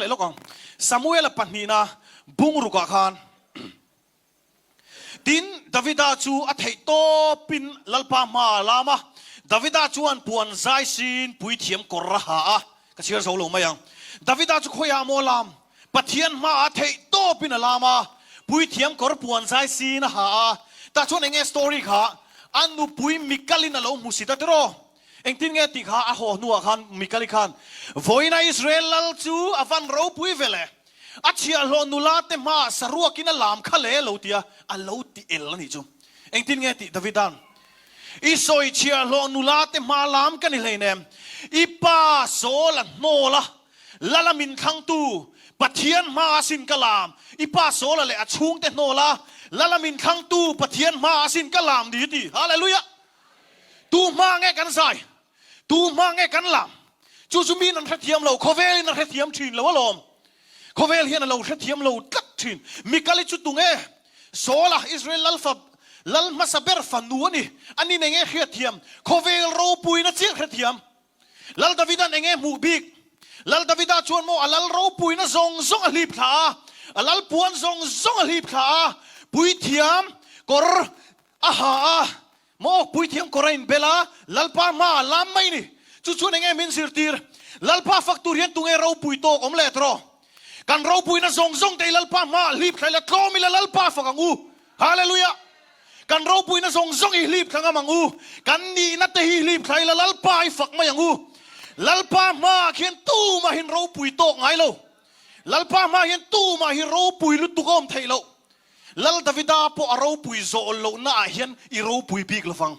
Leh lawk ang. Samuela pahnihna bungrukah khan Tin, Davida chu a theih tawpin Lalpa hma a lam a, Davida chuan puan zai siin puithiam kawr a ha a, ka chhiar zo lo mai ang. Davida chu khawiah maw a lam? Pathian hmaah a theih tawpin a lam a, puithiam kawr puan zai siin a ha a. Tah chuan eng nge story kha? A nupui Mikalin a lo hmu si ta tiraw? Engtin nge tih kha a haw hnuah khan Mikali khan, Vawiina Israel lal chu a van ropui ve le, a chhiahhlawh nula te hmaah saruakin a lam kha le lo tia a lo ti el a nih chu. Engtin nge tih Davida'n, I sawi chhiahhlawh nula te hmaa lam ka ni hleinem, i pa Saul a hnawl a, lal a min thlangtu Pathian hmaah sin ka lam, i pa Saul-a leh a chhungte hnawl a, lal a min thlangtu Pathian hmaah sin ka lam ni ti. Hallelujah! Tu hma nge kan zai? Tu hma nge kan lam? Chu chu miin an hrethiam lo, khawvelin a hrethiam thin lo alawm. Khawvel hian a lo hrethiam lo tlat thin. Mikali chu tunge? Saula, Israel lalfa, lal hmasa ber fanu a ni. Ani nen nge hriatthiam? Khawvel ropuina chiah hrethiam. Lal Davida'n eng nge hmuh bik? Lal Davida chuan maw a lal ropuina zawng zawng a hlip thla a, a lal puan zawng zawng a hlip thla a, puithiam kawr a ha a, maw puithiam kawr a inbel a, Lalpa hma a lam mai ni. Chu chuan eng nge min zirtir? Lalpa fak tur hian tunge ropui tawk awm leh tawh? Kan ropuina zawng zawng te i Lalpa hma ah hlip thla ila tlawm ila Lalpa fak ang u. Hallelujah! Kan ropuina zawng zawng i hlip thla ngam ang u. Kan nihna te hi hlip thla ila Lalpa i fak mai ang u. Lalpa hmaah khian tumahin ropui tawk ngai lo. Lalpa hmaah hian tumah hi ropui lutuk a awm theih loh. Lal Davida pawh a ropui zawh lohnaah hian i ropui bik lovang.